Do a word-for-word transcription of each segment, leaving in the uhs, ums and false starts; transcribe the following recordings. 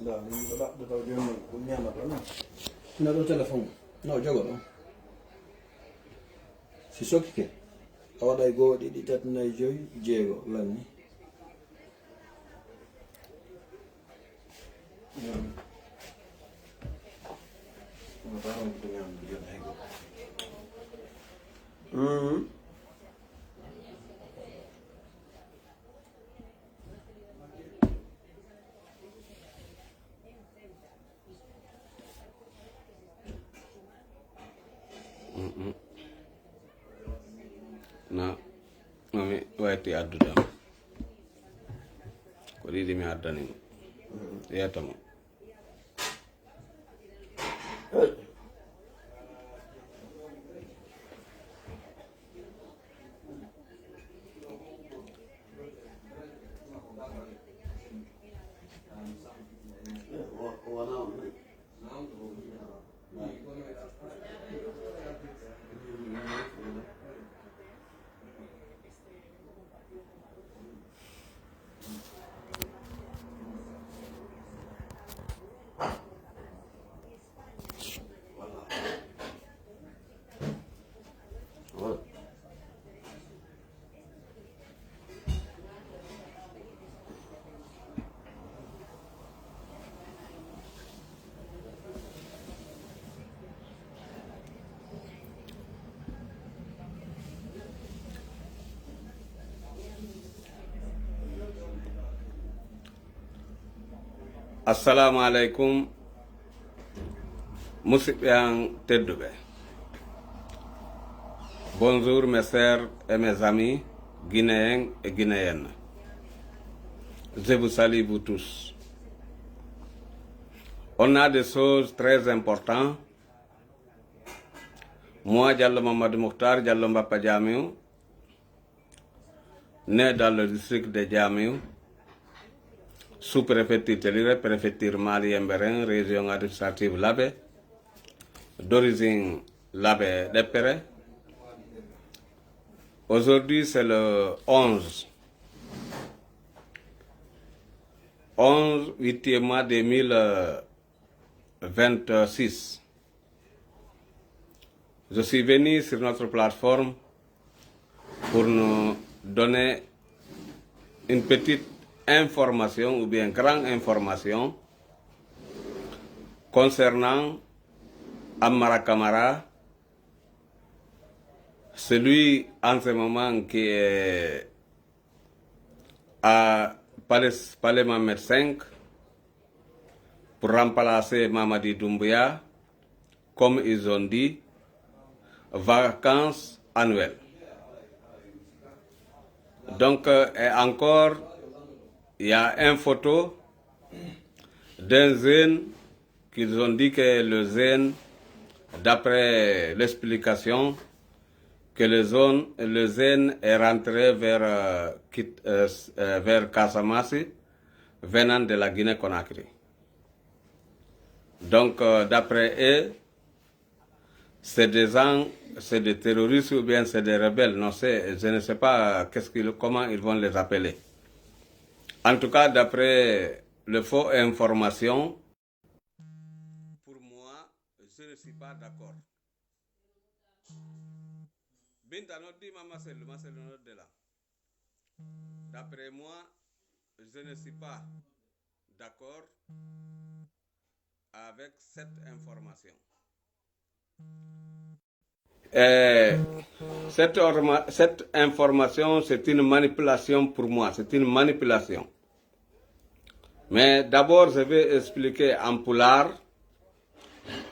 Ndaa, min ɗo ɗaɓɓo taw jooni ɗum ñaamata, non? Ina ɗo téléphone. No, jogo ɗo. Si sokkike, a waɗay goo, ɗiɗi, tati, nayi, joyi, jeego, lanni. Mm. Mm-mm. Na, no mi wayti addude am. Ko ɗiɗi mi addani mo. Yeeto mo. Assalamu aleykum, musidɓe an tedduɓe. Bonjour mes sœurs et mes amis guinéens et guinéennes. Je vous salue vous tous. On a des choses très importantes. Moi, Diallo Mamadou Mokhtar, Diallo Mbappa Diamiou, né dans le district de Diamiou, sous-préfecture Téliré, préfecture Mali Yemberen, région administrative Labé, d'origine Labé d'Epere. Aujourd'hui, c'est le onze, onze, huitième mois deux mille vingt-six. Je suis venu sur notre plateforme pour nous donner une petite information ou bien grande information concernant Amara Camara, celui en ce moment qui est à Palais, Palais Mohamed cinq pour remplacer Mamadi Doumbouya, comme ils ont dit, vacances annuelles. Donc, euh, et encore, il y a une photo d'un jeune qu'ils ont dit que le jeune, d'après l'explication, que le jeune, le jeune est rentré vers, euh, quitte, euh, euh, vers Casamance, venant de la Guinée-Conakry. Donc, euh, d'après eux, c'est des gens, c'est des terroristes ou bien c'est des rebelles. Non, c'est, je ne sais pas qu'est-ce qu'ils, comment ils vont les appeler. En tout cas, d'après le faux information, pour moi, je ne suis pas d'accord. Binta noddi ma Marcel, Marcel nodde la. D'après moi, je ne suis pas d'accord avec cette information. Eh, cette orma-, cette information, c'est une manipulation pour moi, c'est une manipulation. Mais d'abord, je vais expliquer en pulaar.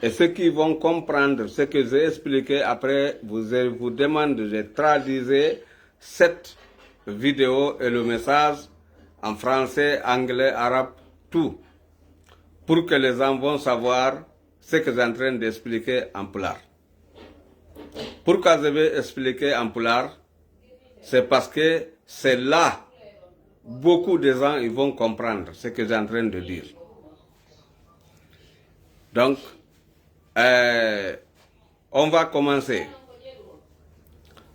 Et ceux qui vont comprendre ce que j'ai expliqué après, vous, je vous demande de traduire cette vidéo et le message en français, anglais, arabe, tout, pour que les gens vont savoir ce que je suis en train d'expliquer en pulaar. Pourquoi je vais expliquer en pulaar ? C'est parce que c'est là beaucoup de gens ils vont comprendre ce que je suis en train de dire. Donc, euh, on va commencer.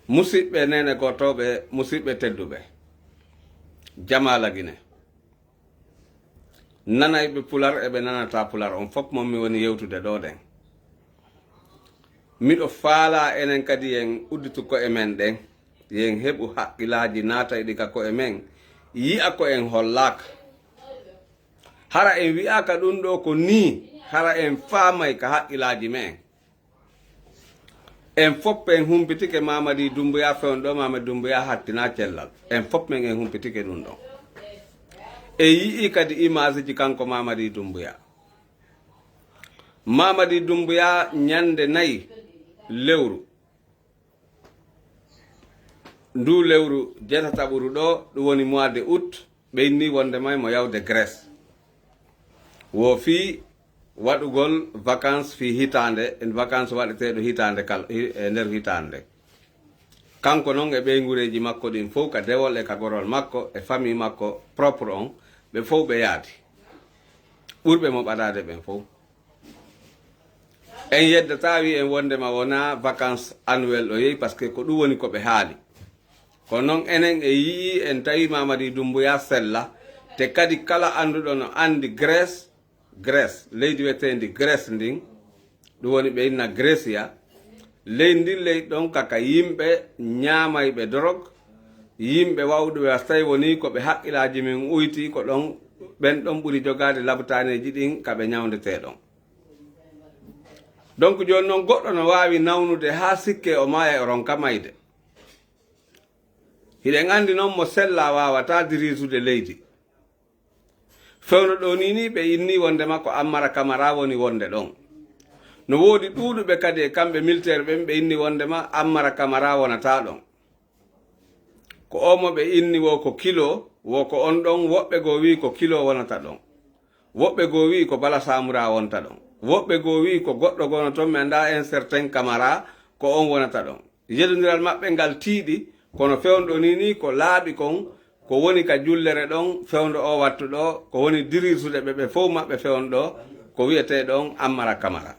Musidɓe nene gotoɓe, musidɓe tedduɓe, jama la Guinée. Nanayɓe pular e ɓe nanataa pular, on fof mon mi woni yewtude ɗo ɗen. Miɗo faalaa enen kadi yen udditu ko'e men ɗen, yen heɓu haqqilaaji naatayɗi ka ko'e men, yi'a ko en hollaaka. Hara en wi'aaka ɗun ɗoo ko nii, hara en faamay ka haqqilaaji me'en. En fof en humpitike Mamadi Doumbouya fewndo ɗo, Mamadi Doumbouya hattinaa cellal. En fof men en humpitike ɗun ɗon. E yi'i kadi imaaji kanko Mamadi Doumbouya. Mamadi Doumbouya ñande nayi lewru. Ndu lewru jeetataɓuru ɗo, ɗum woni mois de août, ɓe inni wonde may mo yawde Grèce. Wo fii waɗugol vacances fii hitaande, vacances waɗeteeɗo hitaande kala, hi-, e nder hitaande. Kanko non e ɓeynguureeji makko ɗin fow, ka dewol e ka gorol makko, e famille makko propre on, ɓe fow ɓe yaadi. Ɓurɓe mo ɓadaade ɓen fow. En yeddataa wi'en wondema wonaa vacances annuelles o yehi, parce que ko ɗum woni ko ɓe haali. Kono non enen e yi'i, en tawi Mamadi Doumbouya sella, te kadi kala annduɗo no anndi Grèce, Grèce, leydi wi'eteendi Grèce ndin, ɗum woni ɓe inna Grecia, leydi ndin leydi ɗon kaka yimɓe ñaamayɓe dorog, yimɓe wawɓe, so tawi woni ko ɓe haqqilaaji men uyti, ko ɗon, ɓen ɗon ɓuri jogaade labtaaneeji ɗin ka ɓe ñawndetee ɗon. Donc, jooni non goɗɗo no waawi nawnude haa sikke o maaya, o ronka mayde. Hiɗen anndi non mo sella waawataa diriisude leydi. Fewndo ɗo nii nii ɓe inni wondema ko Ammara Kamara woni wonde ɗon. No woodi ɗuuɗuɓe kadi e kamɓe militaire ɓen ɓe inni wondema Ammara Kamara wonataa ɗon. Ko o mo ɓe inni wo ko kilo, wo ko on ɗon, woɓɓe goo wi'i ko kilo wonata ɗon. Woɓɓe goo wi'i ko Bala Samura wonta ɗon. Woɓɓe goo wi'i ko goɗɗo goo no ton, mi anndaa, un certain Kamara, ko on wonata ɗon. Yedondiral maɓɓe ngal tiiɗi, kono fewndo nii nii ko laaɓi kon, ko woni ka jullere ɗon, fewndo o wattu ɗo, ko woni diriisude ɓe, ɓe fow maɓɓe fewndo ɗo, ko wi'etee ɗon Ammara Kamara.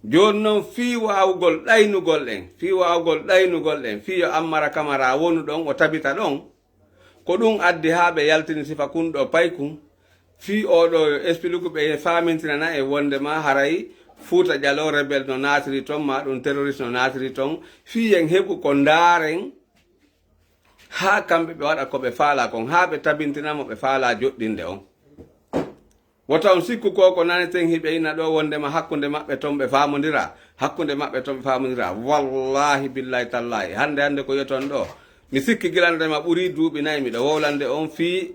Jooni non fii waawugol ɗaynugol en, fii waawugol ɗaynugol en, fii yo Ammara Kamara wonu ɗon, o tabita ɗon, ko ɗum addi haa ɓe yaltini sifa kun ɗo paykun, fii oo ɗoo yo explique ɓe, faamintinana en wondema haray Fuuta Jaloo rebelle no naatiri ton, maa ɗum terroriste no naatiri ton, fii en heɓu ko ndaaren, haa kamɓe ɓe waɗa ko ɓe faalaa kon, haa ɓe tabintina mo ɓe faalaa joɗɗinde on. Wota on sikku ko, ko naneten hiɓe ina ɗo wondema hakkunde maɓɓe ton ɓe faamondira, hakkunde maɓɓe ton ɓe faamondira. Wallahi, billahi, tallahi, hannde, hannde ko yi'oton ɗo, mi sikki gila ndema ɓuri duuɓi nayi miɗo wowlande on fii,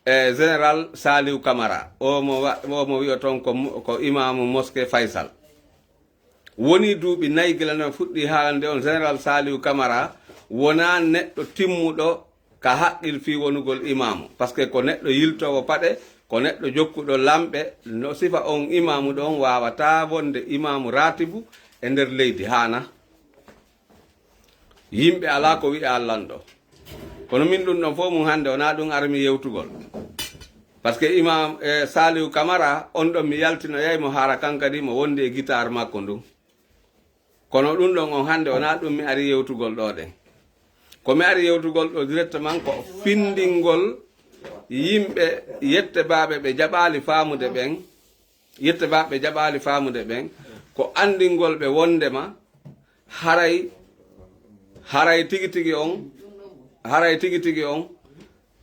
eh, Général Saliou Camara, o mo wa-, o mo wi'oton ko mu-, ko imaamu mosquée Faysal. Wonii duuɓi nayi gila no fuɗɗii haalande on, Général Saliou Camara wonaa neɗɗo timmuɗo ka haqqil fii wonugol imaamu, parce que ko neɗɗo yiltoowo paɗe, ko neɗɗo jokkuɗo lamɓe, no sifa on imaamu ɗon waawataa wonde imaamu raatibu e nder leydi, haana. Yimɓe alaa ko wi'a Allanɗo. Kono min ɗum ɗon fof mum hannde wonaa ɗum armi yewtugol. Parce que imam, eh, Saliou Camara, on ɗon mi yaltinoyay mo hara kan kadi mo wondi e guitare makko ndun. Kono ɗum ɗon on hannde wonaa ɗum mi ari yewtugol ɗo ɗen. Ko mi ari yewtugol ɗo directement ko findingol yimɓe yette baaɓe ɓe jaɓaali faamude ɓen, yette baaɓe jaɓaali faamude ɓen, ko anndingol ɓe wondema haray, haray tigi tigi on, haray tigi tigi on,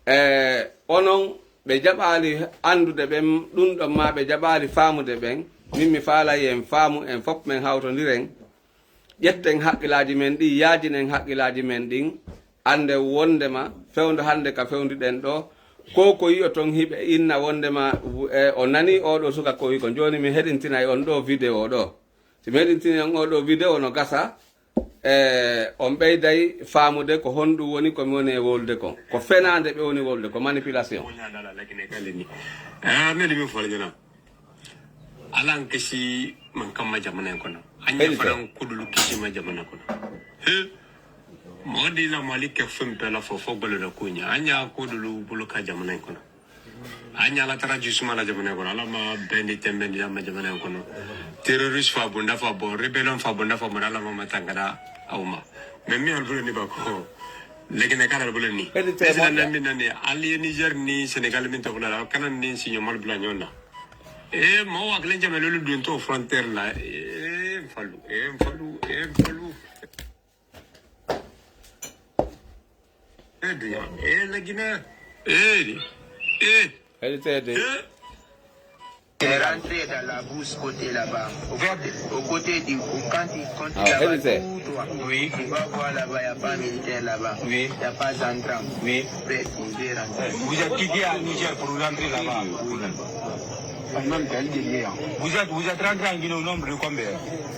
e onon ɓe jaɓaali anndude ɓen, ɗum ɗon maa ɓe jaɓaali faamude ɓen, min mi faalay en faamu, en fof men hawtondiren, ƴetten haqqilaaji men ɗin, yaajinen haqqilaaji men ɗin, annde wondema fewndo hannde ka fewndiɗen ɗo, ko ko yi'oton hiɓe inna wondema, e, o nani oɗo suka ko wi ko. Jooni mi heɗintinay on ɗo vidéo ɗo. Si mi heɗintini on oɗo vidéo no gasa, e, on ɓeyday faamude ko honɗum woni ko mi woni e wowlude kon. Ko fenaande ɓe woni wowlude, ko manipulation. Ah, neli min fɔlɔ ɲɛna. Ala n kisi man kamma jamana in kɔnɔ. An ɲɛ fana kodulu kisi ma jamana kɔnɔ. He. Mɔgɔ di la Mali kɛ fɛn bɛɛ la fɔ, fɔ golo da ko ɲɛ. An y'a kodulu bolo ka jamana in kɔnɔ. An y'a la taara jisuma la jamana in kɔnɔ. Ala ma bɛn di tɛmɛ di ma jamana in kɔnɔ. Terroriste fa bonda fa bon, rébellion fa bonda fa bon, Ala ma ma tangara aw ma. Mais mi alfred ni ba ko. Lekine kala bula ni. Kadi te président mo nan min nan ni, ali Niger ni Senegal min to bula la, kanan ni si nyomal bula nyona. E mo wa klen jame lolu dun to frontière la. E falu, e falu, e falu. E dunya. E la Guinée. E. E. Kadi te de. E. C'est rentré dans la bourse côté là-bas. Au côté, au côté du, au, quand il compte là-bas, tout droit. Oui. Tu vas voir là-bas, il n'y a pas militaire là-bas. Oui. Il n'y a pas gendarme. Oui. Prêt, il veut rentrer. Vous êtes quitté à Niger pour rentrer là-bas. Oui. Vous êtes, vous êtes rentré en Guinée au nombre de combien?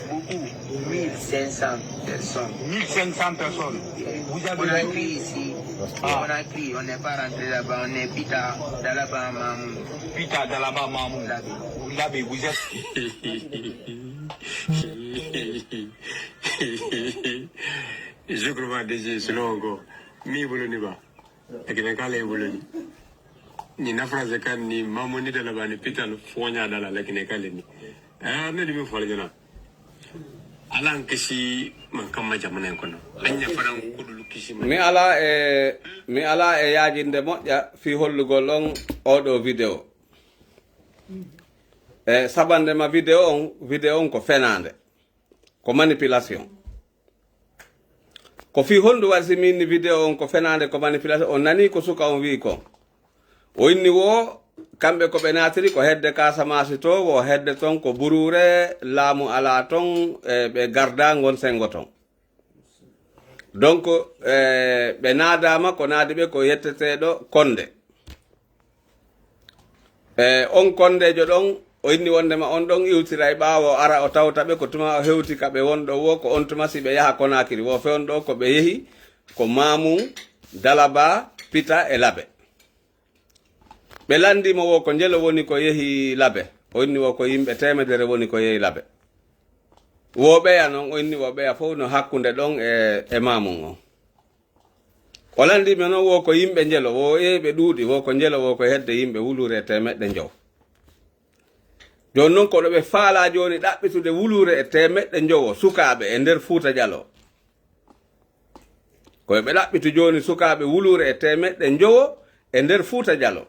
Beaucoup. Mille cinq cents personnes. Mille cinq cents personnes. Vous avez... On a pris ici. Ah. On a pris, on n'est pas rentré là-bas, on est Pita, Dalaba, Mamoun. Pita, Dalaba, Mamoun. Labi. Labi, vous êtes... Je crois déjà, c'est long. Mi bolo ni ba. Lakini kale bolo ni. Ni na phrase kan ni Mamoun ni Dalaba ni Pita no fonya dala lakini kale ni. Ah, me dimi fola jana. Alan kisi man kamma jamana en kono. Anya faran kudulu kisi man. Mi ala e, mi ala e yaajinde moƴƴa fii hollugol on oɗo vidéo. E sabande ma vidéo on, vidéo on ko fenaande. Ko manipulation. Ko fii honɗum waɗi si min ni vidéo on ko fenaande, ko manipulation? On nanii ko suka on wi'i kon. O inni wo, kamɓe ko ɓe naatiri ko hedde Kaasamaasi to, wo hedde ton ko buruure, laamu alaa ton, e ɓe gardaa ngon senngo ton. Donc, e, ɓe naadaama ko naadi ɓe ko yetteteeɗo Konnde. E, on Konndeejo ɗon, o inni wonndema on ɗon iwtiray ɓaawo o ara o tawta ɓe ko tuma o hewti ka ɓe won ɗo wo, ko on tuma si ɓe yaha Konaakiri. Wo fewndo ɗo ko ɓe yehi, ko Maamun, Dalaba, Pita e Labe. Ɓe lanndii mo wo ko njelo woni ko yehi Labe. O inni wo ko yimɓe teemedere woni ko yehi Labe. Wo ɓeya non, o inni wo ɓeya fow no hakkunde ɗon e, e Maamun on. O lanndii ɓe non wo ko yimɓe njelo, wo e ɓe ɗuuɗi, wo ko njelo, wo ko hedde yimɓe wuluure e teemeɗɗe njowo. Jooni non ko ɗo ɓe faalaa jooni ɗaɓɓitude wuluure e teemeɗɗe njowo sukaaɓe e nder Fuuta Jaloo. Ko ɓe ɗaɓɓitu jooni sukaaɓe wuluure e teemeɗɗe njowo e nder Fuuta Jaloo.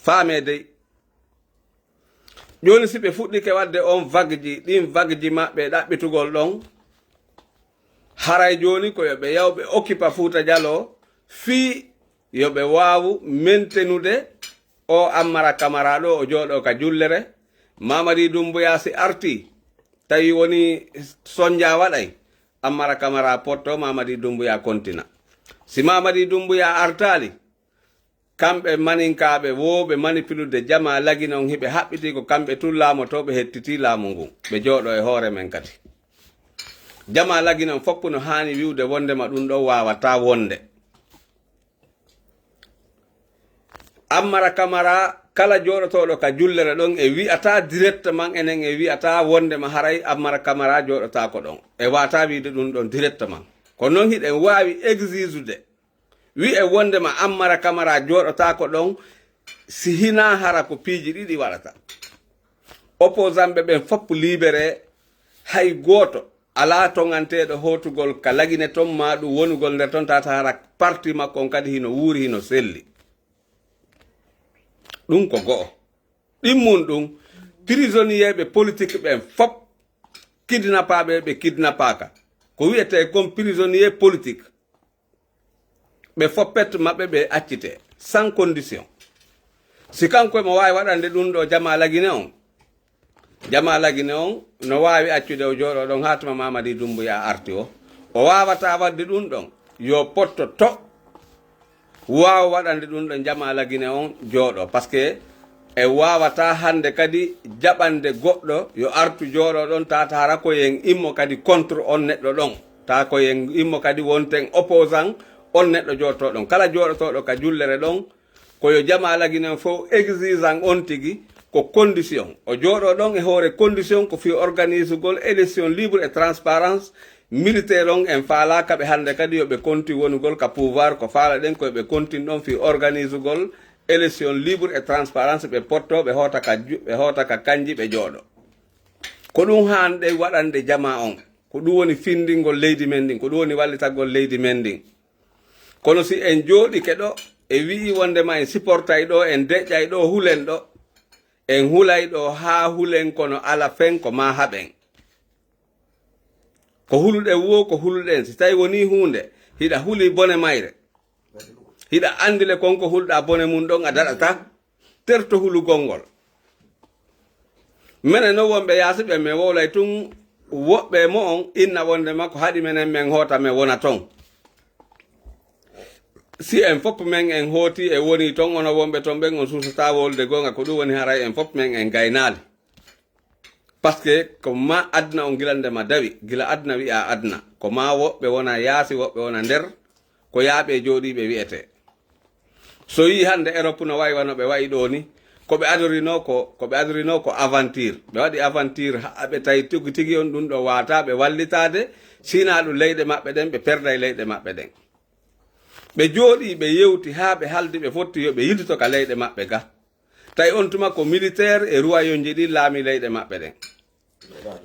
Faamee dey. Jooni si ɓe fuɗɗike waɗde on vagueji, ɗin vagueji maɓɓe ɗaɓɓitugol ɗon, haray jooni ko yo ɓe yaw ɓe okkipa Fuuta Jaloo fii yo ɓe waawu mentenude o Ammara Kamara ɗo o jooɗoo ka jullere. Mamadi Dumbuya si artii, tawi woni sonja waɗay, Ammara Kamara potto, Mamadi Dumbuya kontina. Si Mamadi Dumbuya artaali, kamɓe maninkaaɓe wowɓe manipilude jamaa Lagine on hiɓe haɓɓitii ko kamɓe tun laamotooɓe hettitii laamu ngun. Ɓe jooɗoo e hoore men kadi. Jamaa Lagine on foppu no haani wi'ude wonndema ɗun ɗon waawataa wonde. Ammara Kamara kala jooɗotooɗo ka jullere ɗon e wi'ataa directement enen e wi'ataa wonndema haray Ammara Kamara jooɗotaako ɗon. E waawataa wi'ude ɗun ɗon directement. Ko non hiɗen waawi exige'ude. Wi'e wonndema Ammara Kamara jooɗotaako ɗon si hinaa hara ko piiji ɗiɗi waɗata. Opposantɓe ɓen foppu libéré, hay gooto alaa toŋanteeɗo hootugol ka Lagine ton maa ɗun wonugol nder ton tata hara parti makko on kadi hino wuuri, hino selli. Ɗun ko go'o. Ɗimmun ɗun, prisonnier ɓe politique ɓen fop, kidnappaaɓe ɓe kidnappaaka. Ko wi'etee kon prisonnier politique. Ɓe foppet maɓɓe ɓe accite sans condition. Si kanko emo waawi waɗande ɗun ɗo jamaa Lagine on, jamaa Lagine on no waawi accude o jooɗoo ɗon haa tuma Mamadi Dumbuya arti o. O waawataa waɗde ɗun ɗon, yo potto to waawa waɗande ɗun ɗon jamaa Lagine on jooɗoo. Parce que en waawataa hannde kadi jaɓande goɗɗo yo artu jooɗoo ɗon, tata hara ko en immo kadi contre on neɗɗo ɗon. Taa ko en immo kadi wonten opposant on neɗɗo jooɗotoo ɗon. Kala jooɗotooɗo ka jullere ɗon, ko yo jamaa Lagine on fow exigeant on tigi ko condition. O jooɗoo ɗon e hoore condition ko fii organisugol élection libre et transparence. Militaire on en faalaaka ɓe hannde kadi yo ɓe kontin wonugol ka pouvoir, ko faalaɗen ko yo ɓe kontin ɗon fii organisugol élection libre et transparence, ɓe potto, ɓe hoota ka ju-, ɓe hoota ka kanji, ɓe jooɗo. Ko ɗun haanɗen waɗande jamaa on. Ko ɗun woni findingol leydi men ndin, ko ɗun woni wallitagol leydi men ndin. Kono si en jooɗike ɗo, e wi'i wondema en siportay ɗo, en deƴƴay ɗo, hulen ɗo, en hulay ɗo haa hulen, kono ala fen ko ma haɓen. Ko huluɗen wo, ko huluɗen. Si tawi woni huunde, hiɗa huli bone mayre. Hiɗa andile kon ko hulɗa bone mum ɗon, a daɗata terto hulugol ngol. Menen no wonɓe yaasi ɓen, men wowlay tun woɓɓe mo on inna wonde makko haɗi menen men hoota men wona ton. Si en fof men en hooti e woni ton, ono wonɓe ton ɓen, on suusata wolde goonga, ko ɗum woni haray en fof men en gaynaali. Parce que ko ma aduna on gila nde ma dawi, gila aduna wi'a aduna. Ko ma woɓɓe wona yaasi, woɓɓe wona nder, ko yaaɓe jooɗiiɓe wi'ete. So yii hannde Europe no wayi wano ɓe wayi ɗo ni, ko ɓe adorino ko, ko ɓe adorino ko aventure. Ɓe waɗi aventure haa ɓe tawi tigi tigi on ɗum ɗo waata ɓe wallitaade, sina ɗum leyɗe maɓɓe ɗen, ɓe perday leyɗe maɓɓe ɗen. Ɓe jooɗii, ɓe yewti haa ɓe haldi, ɓe fotti yo ɓe yiltito ka leyɗe maɓɓe ga. Tawi on tuma ko militaire e ruwayonji ɗin laami leyɗe maɓɓe ɗen.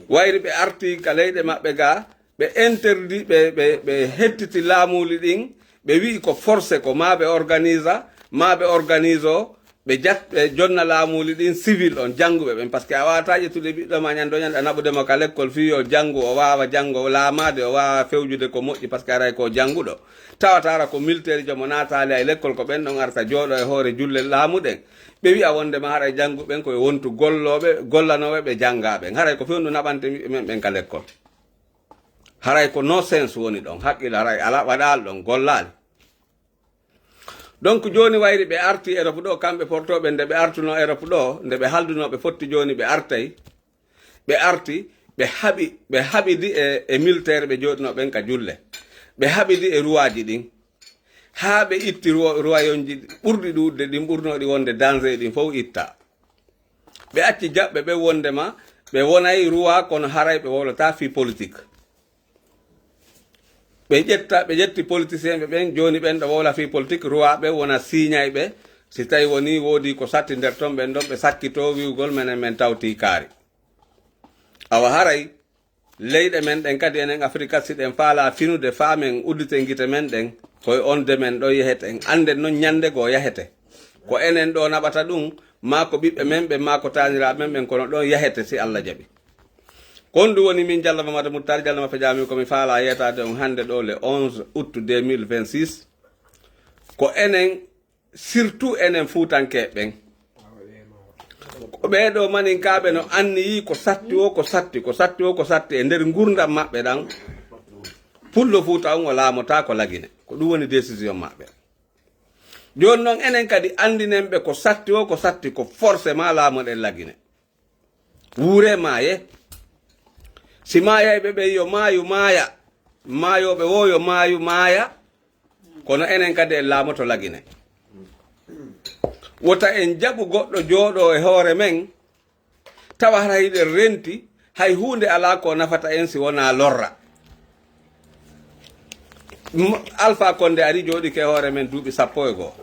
Wayri ɓe arti ka leyɗe maɓɓe ga, ɓe interdit, ɓe, ɓe, ɓe hettiti laamuuli ɗin, ɓe wi'i ko forcé, ko ma ɓe organisa, ma ɓe organise o, ɓe jat-, ɓe jonna laamuuli ɗin civil on, jannguɓe ɓen. Parce que a waawata ƴettude ɓiɗɗo ma ñande o ñande a naɓude mo ka lekkol fii yo janngu, o waawa janngo, laamaade, o waawa fewjude ko moƴƴi, parce que aray ko jannguɗo. Tawata ara ko militaire jomo naataali ay lekkol, ko ɓen ɗon arta jooɗo e hoore julle laamu ɗen. Ɓe wi'a wonde ma haray jannguɓe ɓen ko e wontu gollooɓe, gollanooɓe ɓe jannga ɓen. Haray ko fewndu naɓante ɓiɓɓe men ɓen ka lekkol. Haray ko no sens woni ɗon, haqqil haray ala, waɗaali ɗon, gollaali. Donc jooni wayri ɓe arti Europe ɗo, kamɓe portooɓe nde ɓe artuno Europe ɗo, nde ɓe halduno ɓe fotti jooni ɓe artay, ɓe arti, ɓe haɓi, ɓe haɓidi e, e militaire ɓe jooɗino ɓen ka julle. Ɓe haɓidi e ruwaaji ɗin. Haa ɓe itti ruwa-, ruwayonji ɓurɗi ɗuuɗde ɗin, ɓurnooɗi wonde danger ɗin fof itta. Ɓe acci jaɓɓe ɓe wondema ɓe wonay ruwa, kono haray ɓe wowlata fii politique. Ɓe ƴetta, ɓe ƴetti politicien ɓe ɓen, jooni ɓen ɗo wowla fii politique, ruwa ɓe wona siñay ɓe. Si tawi woni woodi ko satti nder ton, ɓen ɗon ɓe sakkito wi'ugol menen men tawti kaari. Awa haray leyɗe men ɗen kadi enen Afrika, si ɗen faala finude faa men uddite gite men ɗen, koye on de men ɗo yeheten. Annden non ñande goo yahete. Ko enen ɗo naɓata ɗum, maa ko ɓiɓɓe men ɓen, maa ko taaniraaɓe men ɓen, kono ɗon yahete si Allah jaɓi. Kon ɗum woni min Jallo Mamadu Muttar, Jallo Maffe Jaami, ko mi faala yeetaade on hannde ɗo le onze août deux mille vingt-six. Ko enen, surtout enen Fuutanke ɓen. Ko ɓee ɗo maninkaaɓe no anniyii ko satti o, ko satti, ko satti o, ko satti e nder ngurdam maɓɓe ɗan. Pullo Fuuta on o laamotaako Lagine. Ko ɗum woni décision maɓɓe. Jooni non enen kadi anndinen ɓe ko satti o, ko satti ko forcément laamoɗen Lagine. Wuure maaye. Si maayayɓe ɓen yo maayu maaya, maayooɓe wo yo maayu maaya, kono enen kadi en laamoto Lagine. Wota en jaɓu goɗɗo jooɗoo e hoore men, tawa hara hiɗen renti, hay huunde alaa ko nafata en si wonaa lorra. M-, Alpha Condé ari jooɗike hoore men duuɓi sappo e goo.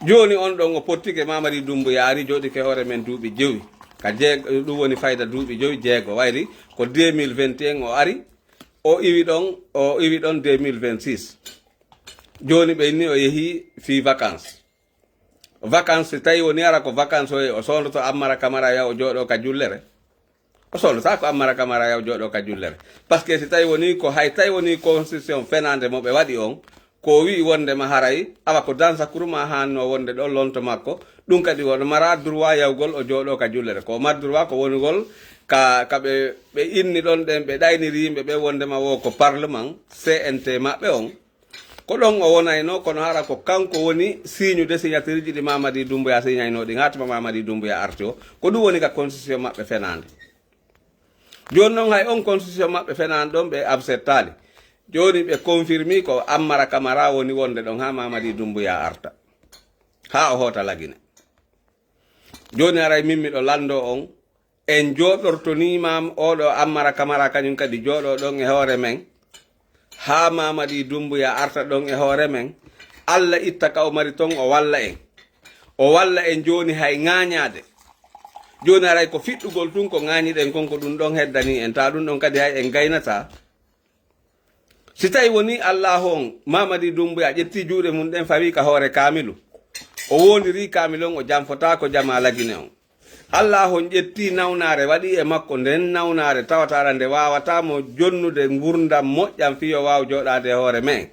Jooni on ɗon o pottike, Mamadi Doumbouya ari jooɗike hoore men duuɓi jowi. Ka jeeg-, ɗum woni fayda duuɓi jowi, jeego. Wayri ko deux mille vingt et un o ari, o iwi ɗon, o iwi ɗon deux mille vingt-six. Jooni ɓe inni o yehi fii vacances. Vacances, si tawi woni ara ko vacances o, o soondoto Ammara Kamara yaha o jooɗo ka jullere. O soondotaako Ammara Kamara yaha o jooɗo ka jullere. Parce que si tawi woni ko, hay tawi woni constitution fenaande mo ɓe waɗi on, ko o wi'i wondema haray, awa ko Dansakourouma haanno wonde ɗo lonto makko, ɗum kadi won mara droit yahugol o jooɗo ka jullere. Ko o mari droit ko wonugol ka, ka ɓe, ɓe inni ɗon ɗen, ɓe ɗayniri yimɓe ɓe wondema wo ko parlement, C N T maɓɓe on. Ko ɗon o wonayno, kono hara ko kanko woni siñude siñatiriji ɗi Mamadi Doumbouya siñayno ɗin, haa tuma Mamadi Doumbouya arti o. Ko ɗum woni ka constitution maɓɓe fenaande. Jooni non hay on constitution maɓɓe fenaande ɗon ɓe absettaali. Jooni ɓe confirmi ko Ammara Kamara woni wonde ɗon haa Mamadi Doumbouya arta. Haa o hoota Lagine. Jooni haray min miɗo lanndo on, en jooɗorto ni maam oɗo Ammara Kamara kañum kadi jooɗo ɗon e hoore men, haa Mamadi Doumbouya arta ɗon e hoore men, Allah itta ka o mari ton, o walla en. O walla en jooni hay ŋaañaade. Jooni haray ko fiɗɗugol tun ko ŋaañiɗen kon, ko ɗum ɗon heddani en, ta ɗum ɗon kadi hay en gaynata. Si tawi woni Allaahu on, Mamadi Dumbuya ƴetti juuɗe mum ɗen fawi ka hoore kaamilu, o woondirii kaamilu on, o janfotaako jamaa Lagine on. Allaahu on ƴetti nawnaare waɗi e makko, nden nawnaare tawataara nde waawataa mo jonnude ngurndan moƴƴan fii yo waaw jooɗaade e hoore men.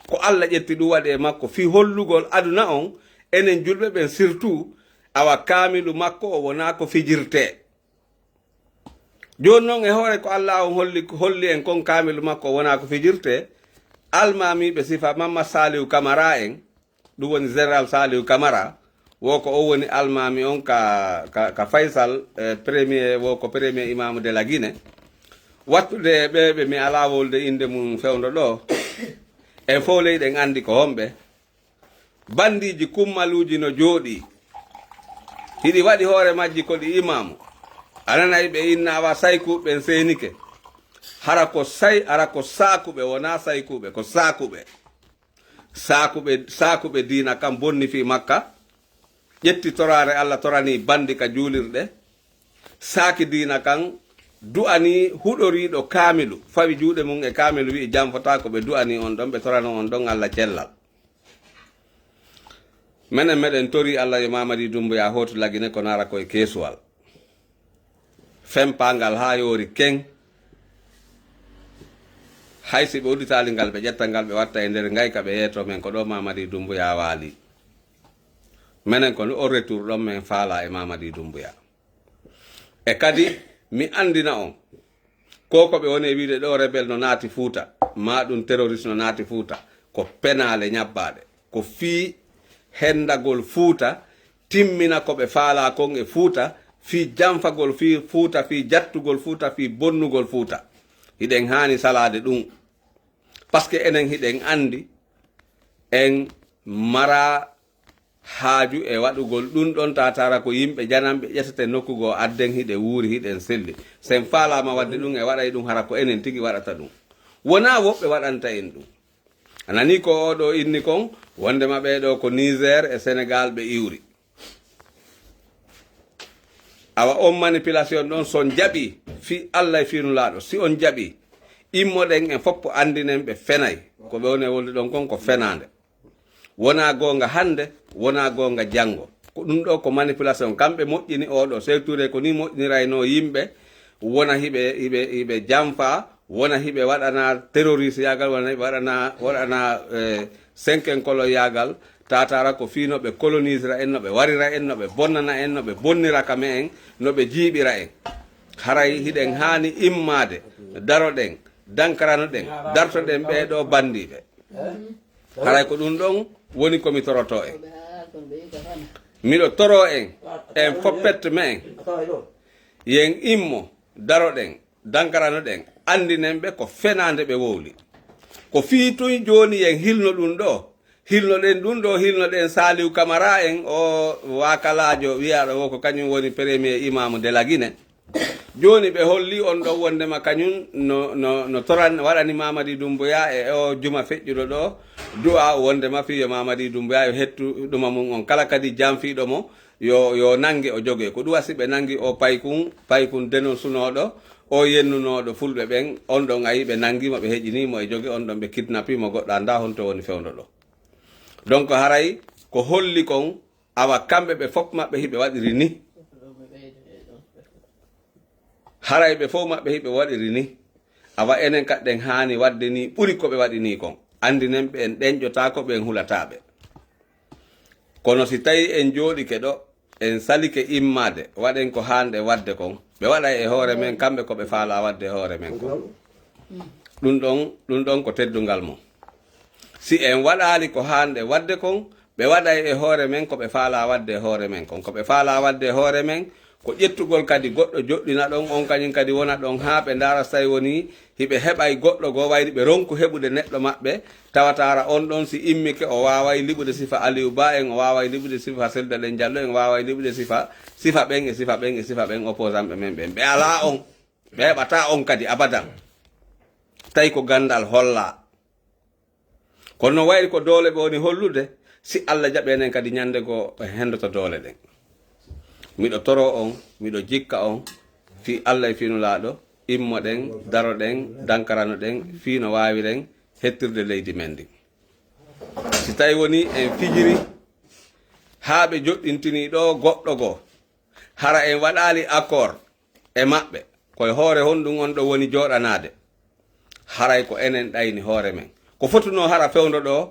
Ko Alla ƴetti ɗum waɗi e makko fii hollugol aduna on, enen julɓe ɓen surtout, awa kaamilu makko o wonaa ko fijirtee. Jooni non e hoore ko Alla on holli, holli en kon kaamilu makko o wonaa ko fijirtee, almaamiiɓe sifa Mamma Saliou Camara en, ɗum woni Général Saliou Camara, wo ko o woni almaami on ka, ka, ka Faysal, eh, premier, wo ko premier imaamu de la Guinée. Wattude ɓe ɓe mi alaa wolde innde mum fewndo ɗoo, en fow ley ɗen anndi ko homɓe. Banndiiji kummaluuji no jooɗii. Hiɗi waɗi hoore majji ko ɗi imaamu. A nanay ɓe inna awa saykuuɓe ɓen seenike. Hara ko say, hara ko saakuɓe, wonaa saykuuɓe, ko saakuɓe. Saakuɓe, saakuɓe diina kan bonni fii makka. Ƴetti toraare Alla toranii banndi ka juulirɗe. Saaki diina kan du'anii huɗoriiɗo kaamilu. Fawi juuɗe mum e kaamilu wi'i janfotaako ɓe du'anii on ɗon, ɓe torano on ɗon Alla cellal. Menen meɗen torii Alla yo Mamadi Dumbuya hootu Lagine ko naara ko e keesuwal. Fempaangal haa yoori ken. Hay si ɓe udditaali ngal, ɓe ƴetta ngal, ɓe watta e nder ngayka, ɓe yeeto men ko ɗo Mamadi Dumbuya waali. Menen ko o retour ɗon men faalaa e Mamadi Dumbuya. E kadi, mi anndina on, ko ko ɓe woni e wi'ude ɗo rebel no naati Fuuta, maa ɗum terroriste no naati Fuuta, ko penaale ñabbaaɗe. Ko fii hendagol Fuuta, timmina ko ɓe faalaa kon e Fuuta, fii janfagol fii Fuuta, fii jattugol Fuuta, fii bonnugol Fuuta. Hiɗen haani salaade ɗum. Parce que enen hiɗen anndi, en maraa haaju e waɗugol ɗum ɗon, taataara ko yimɓe jananɓe ƴetete nokku goo adden hiɗe wuuri, hiɗen selli. Sen faalaama waɗde ɗum, e waɗay ɗum hara ko enen tigi waɗata ɗum. Wonaa woɓɓe waɗanta en ɗum. A nanii ko oo ɗoo inni kon, wondema ɓee ɗoo ko Niger e Sénégal ɓe iwri. Awa on manipulation ɗon, si on jaɓii, fii Alla e fii Nulaaɗo, si on jaɓii, immoɗen en foppo anndinen ɓe fenay. Ko ɓe woni e wolde ɗon kon ko fenaande. Wonaa goonga hannde, wonaa goonga janngo. Ko ɗum ɗoo ko manipulation. Kamɓe moƴƴini oo ɗoo. Seeku Tuure ko nii moƴƴiniraynoo yimɓe, wona hiɓe, hiɓe, hiɓe janfa, wona hiɓe waɗana terroriste yaagal, wona hiɓe waɗana, waɗana, eh, senkenkolo yaagal, taataara ko fii no ɓe colonisera en, no ɓe warira en, no ɓe bonnana en, no ɓe bonnira ka me'en, no ɓe jiiɓira en. Haray hiɗen haani immaade, daroɗen, dankaranoɗen, dartoɗen ɓee ɗoo banndiiɓe. Haray ko ɗum ɗon woni ko mi torotoo en. Miɗo toroo en, en foppette me'en. Yen immo, daroɗen, dankaranoɗen, anndinen ɓe ko fenaande ɓe wowli. Ko fii tun jooni yen hilno ɗum ɗoo. Hilnoɗen ɗum ɗoo, hilnoɗen Saliou Camara en, o waakalaajo wiyaaɗo wo ko kañum woni premier imaamu de la Guinée. Jooni ɓe holli on ɗon wondema kañum no, no, no toran, waɗani Mamadi Dumbuya e o juma feƴƴuɗo ɗoo du'a wondema fii yo Mamadi Dumbuya yo hettu ɗuma mum on kala kadi janfiiɗo mo yo, yo nange o jogee. Ko ɗuwa si ɓe nangi o paykun, paykun denon sunooɗo, o yennunooɗo fulɓe ɓen, on ɗon ayi ɓe nangi mo, ɓe heƴini mo e joge, on ɗon ɓe kidnapi mo, goɗɗo anndaa honto woni fewndo ɗoo. Donc haray ko holli kon, awa kamɓe ɓe fof maɓɓe hiɓe waɗiri ni. Haray ɓe fof maɓɓe hiɓe waɗiri ni. Awa enen kadi ɗen haani waɗde ni ɓuri ko ɓe waɗi ni kon. Anndinen ɓe en ɗenƴotaako ɓe, en hulataa ɓe. Kono si tawi en jooɗike ɗo, en salike immaade, waɗen ko haanɗe waɗde kon. Ɓe waɗay e hoore men kamɓe ko ɓe faalaa waɗde e hoore men kon. Ɗum ɗon, ɗum ɗon ko teddungal mum. Si en waɗaali ko haanɗe waɗde kon, ɓe waɗay e hoore men ko ɓe faalaa waɗde e hoore men kon. Ko ɓe faalaa waɗde e hoore men, ko ƴettugol kadi goɗɗo joɗɗina ɗon, on kañum kadi wona ɗon haa ɓe ndaara so tawi wonii hiɓe heɓay goɗɗo goo, wayri ɓe ronku heɓude neɗɗo maɓɓe, tawataara on ɗon si immike o waaway liɓude sifa Aliou Ba en, o waaway liɓude sifa Cellou Dalein Diallo en, o waaway liɓude sifa, sifa ɓen e sifa ɓen e sifa ɓen opposant ɓe men ɓen. Ɓe alaa on, ɓe heɓataa on kadi abadan. Tawi ko ganndal hollaa. Kono no wayri ko doole ɓe woni hollude, si Alla jaɓi enen kadi ñannde goo ɓe henndoto doole ɗen. Miɗo toroo on, miɗo jikka on, fii Alla e fii Nulaaɗo, immoɗen, daroɗen, dankaranoɗen, fii no waawiren hettirde leydi men ndin. Si tawi woni en fijiri haa ɓe joɗɗintini ɗo goɗɗo goo, hara en waɗaali accord e maɓɓe, ko e hoore honɗum on ɗo woni jooɗanaade? Haray ko enen ɗayni hoore men. Ko fotunoo hara fewndo ɗo,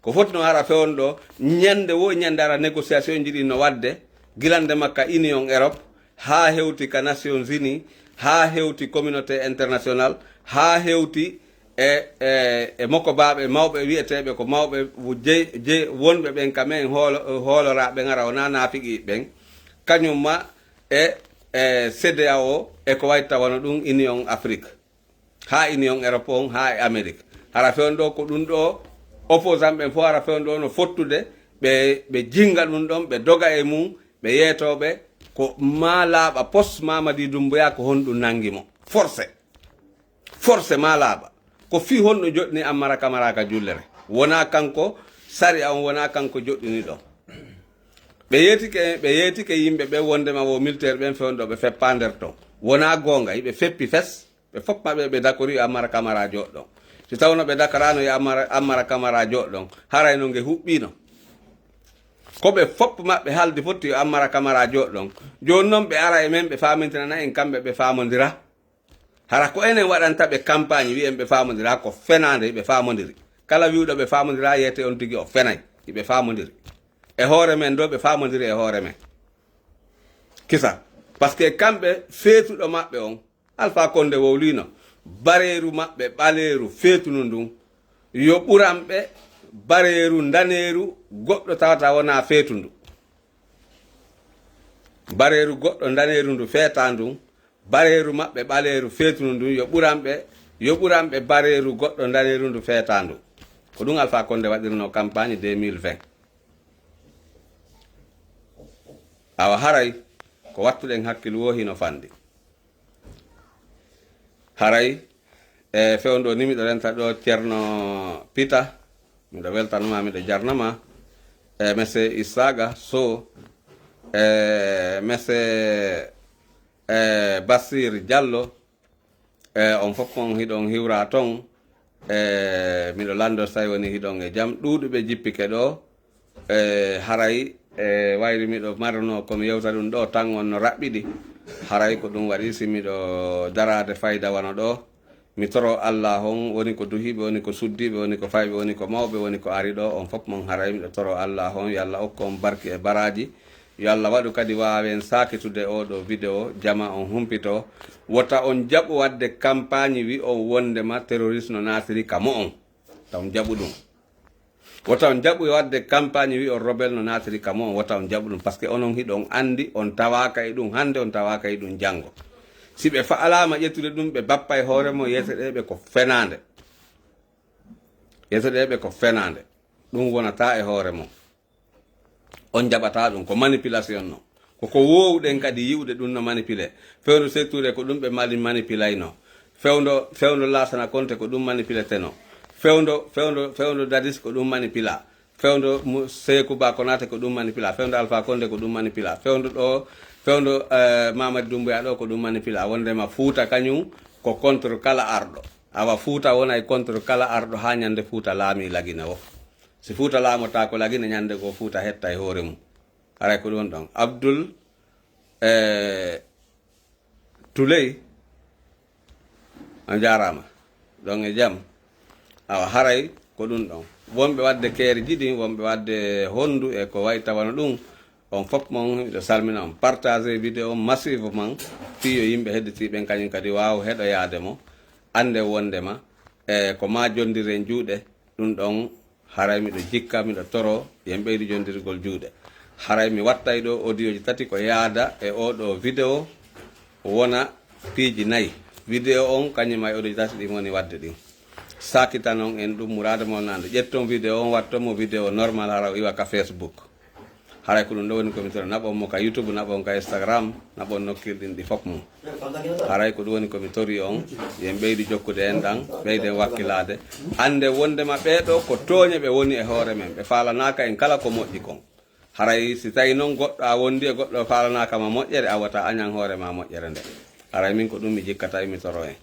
ko fotunoo hara fewndo ɗo, ñande wo ñande hara négociation ji ɗin no waɗde, gilande makka Union Europe, haa hewti ka Nations Unies, haa hewti communauté internationale, haa hewti e, e, e mokobaaɓe mawɓe wi'eteeɓe ko mawɓe je, je, wonɓe ɓen ka men hoolo-, hooloraaɓe ɓen hara wonaa naafiqi ɓen, kañum ma e, e CEDEAO e ko wayi tawano ɗum Union Afrique, haa Union Europe on, haa e Amérique. Hara fewndo ɗo ko ɗum ɗo opposant ɓen fof hara fewndo ɗo no fottude, ɓe, ɓe jinga ɗum ɗon, ɓe doga e mum, ɓe yeetooɓe ko maa laaɓa pos Mamadi Doumbouya ko honɗum nangi mo. Forcé. Forcé maa laaɓa. Ko fii honɗum joɗɗini Ammara Kamara ka jullere? Wonaa kanko, sariya on wonaa kanko joɗɗini ɗon. Ɓe yeetike, ɓe yeetike yimɓe ɓe wondema wo militaire ɓen fewndo ɓe feppaa nder ton. Wonaa goonga, hiɓe feppi fes, ɓe fof maɓɓe ɓe dakori yo Ammara Kamara jooɗo ɗon. Si tawno ɓe dakaraano yo Ammara, Ammara Kamara jooɗo ɗon, haray no nge huɓɓiino. Ko ɓe fof maɓɓe haldi fotti yo Ammara Kamara jooɗo ɗon. Jooni non ɓe ara e men ɓe faamintinana en kamɓe ɓe faamondira. Hara ko enen waɗanta ɓe campagne wi'en ɓe faamondira ko fenaande hiɓe faamondiri. Kala wi'uɗo ɓe faamondira yeete on tigi o fenay hiɓe faamondiri. E hoore men ɗo ɓe faamondiri e hoore men. Kisa. Parce que kamɓe feetuɗo maɓɓe on, Alpha Condé wowlino, bareeru maɓɓe ɓaleeru feetunu ndun, yo ɓuran ɓe bareeru ndaneeru goɗɗo tawata wonaa feetundu. Bareeru goɗɗo ndaneeru ndu feetaa ndun, bareeru maɓɓe ɓaleeru feetunu ndun, yo ɓuran ɓe, yo ɓuran ɓe bareeru goɗɗo ndaneeru ndu feetaa ndun. Ko ɗum Alpha Condé waɗirno campagne deux mille vingt. Awa haray ko wattuɗen hakkil woo hino fandi. Haray, e, fewndo ni miɗo renta ɗo Ceerno Pita, miɗo weltanoma, miɗo jarnama, e, Monsieur Isaaga Sow, e, Monsieur, e, Basir Diallo, e, on fof on hiɗon hiwra ton, e, miɗo lanndo so tawi woni hiɗon e jam. Ɗuuɗuɓe jippike ɗo, e, haray, e, wayri miɗo marno ko mi yewta ɗum ɗo tan on no raɓɓiɗi. Haray ko ɗum waɗi si miɗo daraade fayda wano ɗo. Mi toro Allah on woni ko duhiiɓe, woni ko suddiiɓe, woni ko fayɓe, woni ko mawɓe, woni ko ari ɗo. On fof mon haray miɗo toro Allah on yo Allah okku on barki e baraaji. Yo Allah waɗu kadi waawen saakitude oo ɗoo video, jama on humpito. Wota on jaɓu waɗde kampaañi wi'on wonndema terroriste no naatiri ka mo'on. Wota on jaɓu ɗum. Wota on jaɓu waɗde kampaañi wi'on rebelle no naatiri ka mo'on. Wota on jaɓu ɗum. Parce que onon hiɗon anndi, on tawaaka e ɗum hannde, on tawaaka e ɗum janngo. Si ɓe fa'alaama ƴettude ɗum, ɓe bappa e hoore mon, yeeteɗee ɓe ko fenaande. Yeeteɗee ɓe ko fenaande. Ɗum wonataa e hoore mon. On jaɓataa ɗum, ko manipulation non. Ko ko woowuɗen kadi yi'ude ɗum no manipulé. Fewndo Sékou Touré ko ɗum ɓe mali manipulayno. Fewndo, fewndo Laasana Konte ko ɗum manipuleteno. Fewndo, fewndo, fewndo Dadis ko ɗum manipula. Fewndo mu-, Sékou Ba Konaté ko ɗum manipula. Fewndo Alpha Condé ko ɗum manipula. Fewndo ɗo, fewndo, eh, Mamadi Doumbouya ɗo ko ɗum manipula. Wondema Fuuta kañum ko contre kala arɗo. Awa Fuuta wonay contre kala arɗo haa ñande Fuuta laami Lagine wo. Si Fuuta laamotaako Lagine, ñande goo Fuuta hetta e hoore mum. Haray ko ɗum ɗon. Abdul, e, Tuley, on jaaraama. Ɗon e jam. Awa haray ko ɗum ɗon. Wonɓe waɗde keeri jiɗi, wonɓe waɗde honndu e ko wayi tawano ɗum. On fof mon, miɗo salmina on. Partagez vidéo massivement, fii yo yimɓe hedditiiɓe ɓen kañum kadi waaw heɗoyaade mo, annde wondema, e ko maa jonndiren juuɗe, ɗum ɗon haray miɗo jikka, miɗo toro, yo en ɓeydu jonndirgol juuɗe. Haray mi wattay ɗo audio ji tati ko yaada e oo ɗoo vidéo, wona piiji nayi. Vidéo on, kañum e audio ji tati ɗin woni waɗde ɗin. Saakitanon en ɗum muraade mon nande. Ƴetton vidéo on, watton mo vidéo normal, hara o iwa ka Facebook. Haray ko ɗum ɗo woni ko mi tori. Naɓon mo ka YouTube, naɓon ka Instagram, naɓon nokkirɗin ɗi fof mum. Haray ko ɗum woni ko mi tori on, yo en ɓeydu jokkude enɗan, ɓeyden wakkilaade. Annde wondema ɓee ɗoo ko tooñe ɓe woni e hoore men, ɓe faalanaaka en kala ko moƴƴi kon. Haray si tawi non goɗɗo a wondi e goɗɗo faalanaaka ma moƴƴere, a wota añan hoore ma moƴƴere nde. Aray min ko ɗum mi jikkata, mi toro en.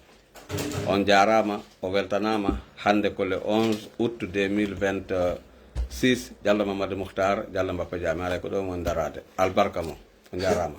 On jaaraama, o weltanaama. Hannde ko le onze août deux mille vingt-six, Diallo Mamadou Mouhtar, Diallo Mbappé Diame, aray ko ɗo mon daraade. Albarka mo, on jaaraama.